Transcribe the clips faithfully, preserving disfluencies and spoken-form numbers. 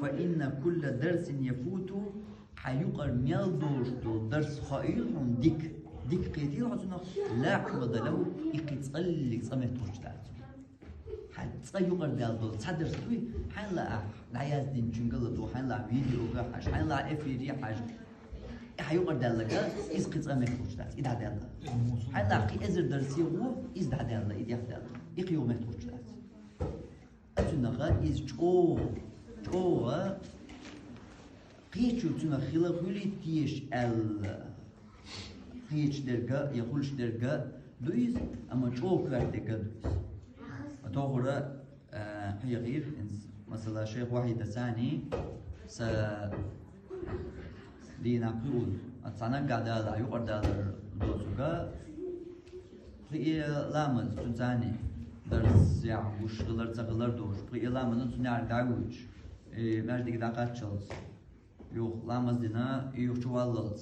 فإن كل درس يفوت, хьа юкъара мел долуш долу дарс хоийла хьуна дика, дика кхетийла хьо цунах, لا عوض له, и кхин цкъа а цкъа меттахӀочуш дац. Хьан цкъа юкъара даьлла долу цхьа дарс дуй, хьайна лаахь дӀаяздинчуьнга ладугӀу, хьайна лаахь видеога хьажа, хьайна лаахь эфире хьажа. Хьан юкъара даьлларг, иза кхин цкъа меттахӀочуш дац, и дӀадаьлла. Хьайна лаахь кхин эзар дарсе гӀо, иза дӀадаьлла, и тӀехдаьлла, и кхин юха меттахӀочуш дац. Цуьнах иза чӀогӀа, чӀогӀа кхечо цуьнах хила хуьлий теша аьлла, кхечу дерга я хуьлуш дерга ду иза, амма чӀогӀа коьрта дерга ду иза. Тохара, а, хьехийра, масала, шайх Вахьидацани са дийнахь кхуьула, а цхьа наггахь дала, юкъара далар доцург, кхин а ламаз цуьнцани дарсехь гуш хилар ца хилар долуш, кхин а ламаз цу неӀарга дӀавоьдуш, и маьждиге дӀакхаччалц, юха ламаз дина, и юха чуваллалц.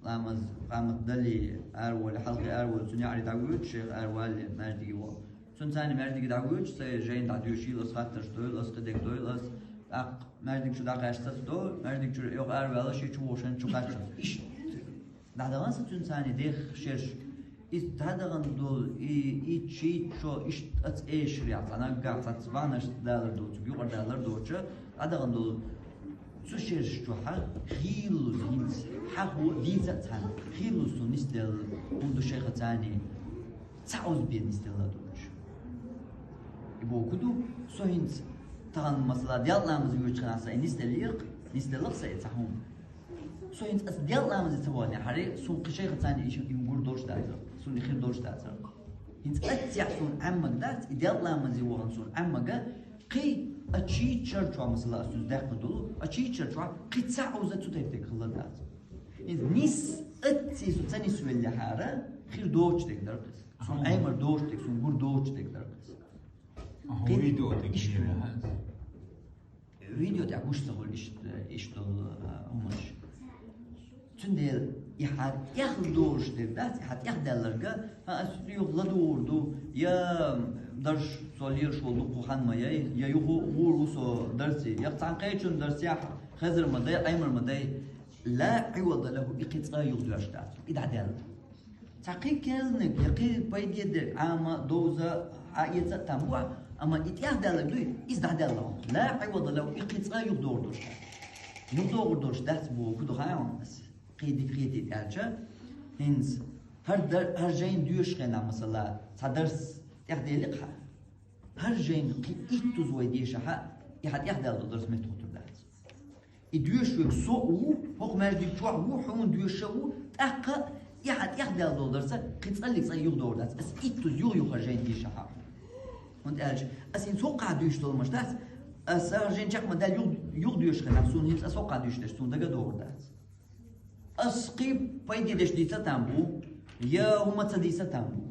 Ламаз къамат дале, араволе, хьалхе араволе, цу неӀаре дӀавоьдуш, шайх аравалле, маьждиге ваха. Цуьнцани маьждиге дӀавоьдуш, цу жайна дӀадоьшийла, ас хаттарш дойла, ас кхидерг дойла, ас тӀаккха маьждиг чу дӀакхаьчча сацадо, маьждиг чуьра юха араваьлла, ши чу вохуш, шу кхаччалц. Иштта дӀадахана сан цуьнцани дех шерш. Иза дӀадахана долу, и, и чийчо иштта ца эшарехь, цхьа наггахь цхьацца бахьанаш далар доцург, юкъара далар доцуш, дӀадахана долу цу шерш чохь хийллалц хӀинца, хьахо дийца а цхьаьна, хийллалц суна нисделла хӀума ду шайхацани, цхьа Ӏузбе нисделла доцуш. И боху ду, со хӀинца тахана, масала, делкъа ламаз воьдучу хенахь сан и нисделлера, нисделла-кх сан и цхьа хӀума. Со хӀинца аса делкъа ламазе ца ваханехьара, суна кхин шайхацани и, и гур долуш дацара, суна и хир долуш дацара. ХӀинца аццехь суна Ӏеммаг дац, и делкъа ламазе вахана суна Ӏеммага, кхин а чийчар чохь, масала, ас цуьнца даьккхина долу, а чийчар чохь кхин цхьа Ӏуза цу тайпа дерг хилла дац. ХӀинца нис, ацций со ца нисвеллехьара, хир доцуш дерг дара-кх иза. Суна Ӏемар доцуш дерг, суна гур доцуш дерг дара-кх иза. Аха, кхин видео тӀе иштта гира, хӀа? Видео тӀехь гуш ца хуьлу иштта, иштта долу, а, хӀуманаш. Цундела и хьан тӀехдолуш дерг дац, и хьан тӀехдаьлларга, хӀа, ас юха ладугӀур ду, я дарш со лелаш волу дуккха хан ма яй, я юха гӀур ву со дарсе, я цхьана кхечун дарсехь хезар ма дай, Ӏемар ма дай, لا عوض له, и кхин цкъа а юхадоьрзуш дац, и дӀадаьлла. Цхьа кхин керланиг, я кхин пайде дерг, Ӏама, довза, Ӏа эца а там бу, амма и тӀехдаьлларг дуй, иза дӀадаьлла хьуна. لا عوض له, и кхин цкъа а юхадогӀур долуш дац. ЮхадогӀур долуш дац боху ду хьан хьуна ас? Кхин дика хетийта аьлча, хӀинца хӀара дар-, хӀара жайна доьшучу хенахь, масала, цхьа дарс тӀехдели-кх хьан. ХӀара жайна кхин иттуза вай дешахь, и хьан тӀехдаьлла долу дарс меттахӀуттур дац. И доьшуш верг со а ву, хӀокху маьждиг чохь а ву, хьуна доьшуш а ву, тӀаккха и хьан тӀехдаьлла долу дарс кхин цкъа а юхадогӀур дац. Ас иттуза юха-юха жайна дешахь. ХӀунда аьлча ас хӀинца хӀокхахь дуьйцуш долу хӀуманаш дац, ас хӀара жайна чекх ма даьлла юха, юха доьшучу хенахь, суна хӀинца ас хӀокхахь дуьйцуш дерш суна дага а догӀур дац. Ас кхин пайде дерш дийца а там бу, я хӀума ца дийца а там бу.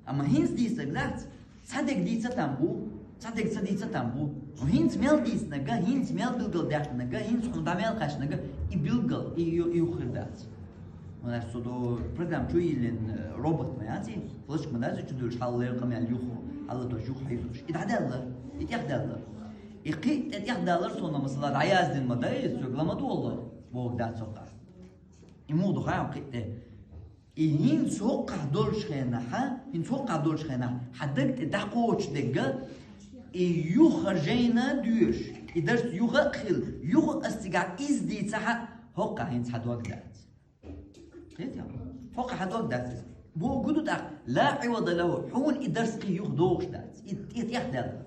Амма хӀинца дийцинарг дац, цхьа дерг дийца а там бу, цхьа дерг ца дийца а там бу. ХӀинца мел дийцинарг, хӀинца мел билгал даьккхинарг, хӀинца хьуна дӀа мел кхаьчнарг, и билгал, и ю-, и юха хир дац. Ванаш со до программа чу йиллина, э, робот ма яц и, флешка ма дац и чу дуьллуш, хьал лерам къамел юха, хьал латош юха хьийзош. И дӀадаьлла, и тӀехдаьлла. И кхин а тӀе тӀехдалар суна, масала, дӀаяздина ма дай, соьга ла ма долу, бохург дац хӀокхахь. И муха ду хаьий кхин а тӀе? И хӀинца хӀокхахь долчу хенахь, хӀинца хӀокхахь долчу хенахь, хьан даг тӀе дӀакхочуш дерг, и юха жайна доьшуш, и дарс юха а хила, юха ас цигахь иза дийцахь, хӀокхахь хӀинца хьан дог дац. Кхетий? ХӀокхахь хьан дог дац иза. Бохург ду тӀаккха, لا عوض له, хьуна и дарс кхин юха догӀуш дац. И тӀе-, тӀехдаьлла.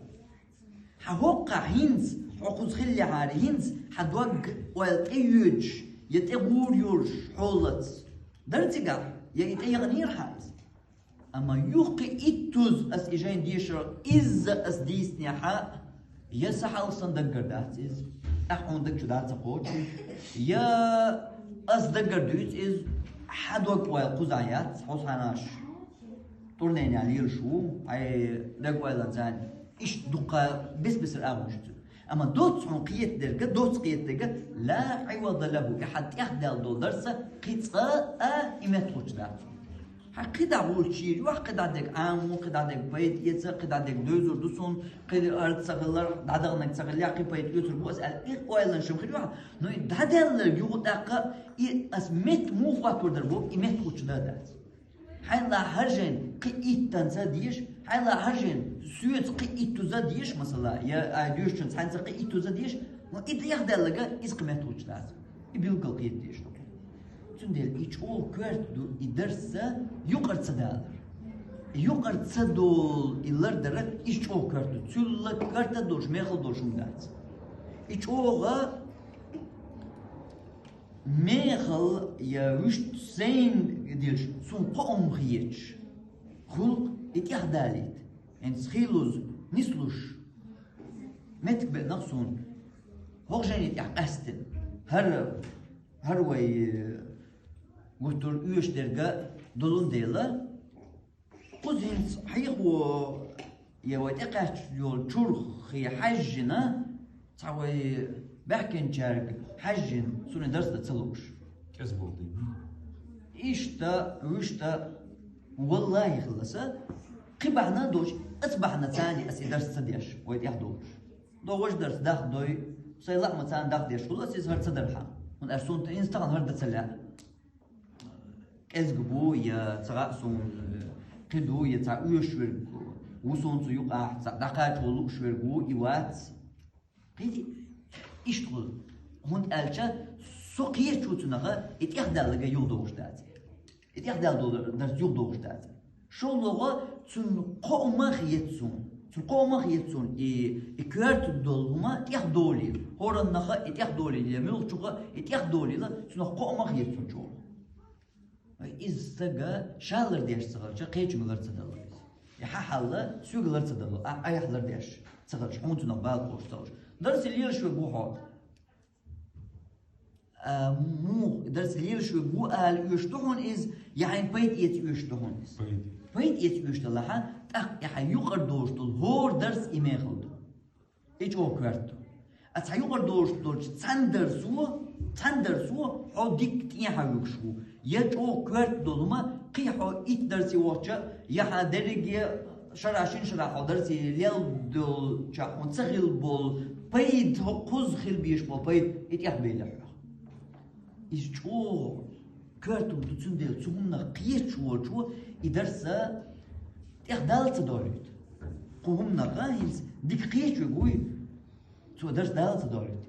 Хьан хӀокхахь хӀинца, хьо кхуза хиллехьара, хӀинца хьан дог ойла тӀе йоьдуш, я тӀе гӀур йолуш хьолаца дара цигахь, я и тӀе яханера хьан иза. Амма юха кхин иттуза ас и жайна дешар, изза ас дийцинехь, я сан хьалха сан даггара дац иза, тӀаккха хьуна даг чу дац ца кхочуш, я ас даггара дуьйцу иза, хьан дог ойла кхузахь яц, хьо цхьанаш турнене лелаш ву, хьайн даг ойланца, иштта дуккха бес-бесара агӀонаш ю цуьнан. Амма доцца хьуна кхетадерг, доцца кхетадерг, لا عوض له, и хьан тӀехдаьлла долу дарс кхин цкъа а и меттахӀуттуш дац. Хьа кхидӀа гӀулчийр ю, кхидӀа дег Ӏамо, кхидӀа дег пайда эца, кхидӀа дег дойзур ду сона, кхидӀа ард ца хилар, дӀадаханаг ца хилла, кхы пайда оьцур бу ас аьлла, и ойланаш ма хир ю. Ну и дӀадаьлларг юха тӀаккха, и ас метта муха хӀоттор дар бу, и метта хучу да дац. Хьайла хьаржен кхы иттанца деш, хьайла хьаржен соьца кхы иттуза деш, масала, я ай дуьшчун цхьанца кхы иттуза деш, ну и дӀадаьлларга, из кхы метта хучу дац. И билггал кхета дезаш ду. Цундела и чӀогӀа коьрта ду, и дарс юкъара ца далар. Юкъара ца долу и лардар, и чӀогӀа коьрта ду. Цул коьрта долуш, мехала долуш хӀума дац. И чӀогӀа мехала я вуьшта сайна деш, суна кхоам хеташ, гӀуллакх и тӀехдалийта. ХӀинца хийлаза нислуш, меттиг беънах суна. ХӀокху жайни тӀехь къаьстина. ХӀара, хӀара вай гуттар а оьшуш дерг долун дела, кхуза хӀинца хьехо я вай тӀекхаьчна йолу чурхе хьаьжжина, цхьа вай баьхкинчаьрга хьаьжжина, суна дарс дан ца лууш. КӀезиг болу дийна. Иштта, вуьшта, валлахӀи хилла аса, кхин бахьана а долуш, оцу бахьана царна аса и дарс ца деш, вай тӀехь долуш. ДогӀуш дарс дахдой, сайн лаамца царна дахдеш хуьлу аса иза хӀара ца дархьама. ХӀунда аьлча суна тӀе иза тахана хӀара дан ца лаьа. КӀезиг бу, я ца хаьа суна, кхин ду, я цхьа оьшуш верг ву суна цу юкъахь, цхьа дӀакхачо лууш верг ву, и вац. Кхин иштта хуьлу. ХӀунда аьлча со кхеташ ву цунах, и тӀехдалларг юхадогӀуш дац. И тӀехдалла долу дарс юхадогӀуш дац. ШолгӀа, цунна кхоам хета суна. Цунна кхоам хета суна и, и коьрта долу хӀума тӀехдолийла. ХӀораннах и тӀехдолийла, я муьлххачух и тӀехдолийла, цунах кхоам хета суна чӀогӀа. Иза стага ша лардеш ца хилча, кхечуьнга лар ца дало иза. И хьан хьал, соьга лар ца дало, ахь айхьа лардеш ца хилча, хьуна цунах бала кхочуш ца хилча. Дарсе лелаш верг ву хьо. А, муха, дарс лелаш верг ву ала оьшуш ду хьуна иза, я хьайна пайда эца оьшуш ду хьуна иза? Пайда. Пайда эца оьшуш далахь, тӀаккха и хьан юкъара долуш долу хӀора дарс и мехала ду. И чӀогӀа коьрта ду. А цхьа юкъара долуш долчу цхьана дарсо, цхьана дарсо хьо дика тӀехьа вуьгуш ву. Я чӀогӀа коьрта долу хӀума, кхин хьо итт дарсе вахча, я хьан дерриге шарахь, шина шарахь хьо дарсе лелла долчохь хьуна ца хилла болу пайда, хьо кхузза хила безаш болу пайда, и тӀехбелира хьох. Иза чӀогӀа коьрта хӀума ду, цундела цу хӀуманах кхеташ волчо и дарс тӀехдала ца долуьйту. Кху хӀуманах хӀинца дика кхеташ верг вуй, цо дарс дала ца долуьйту.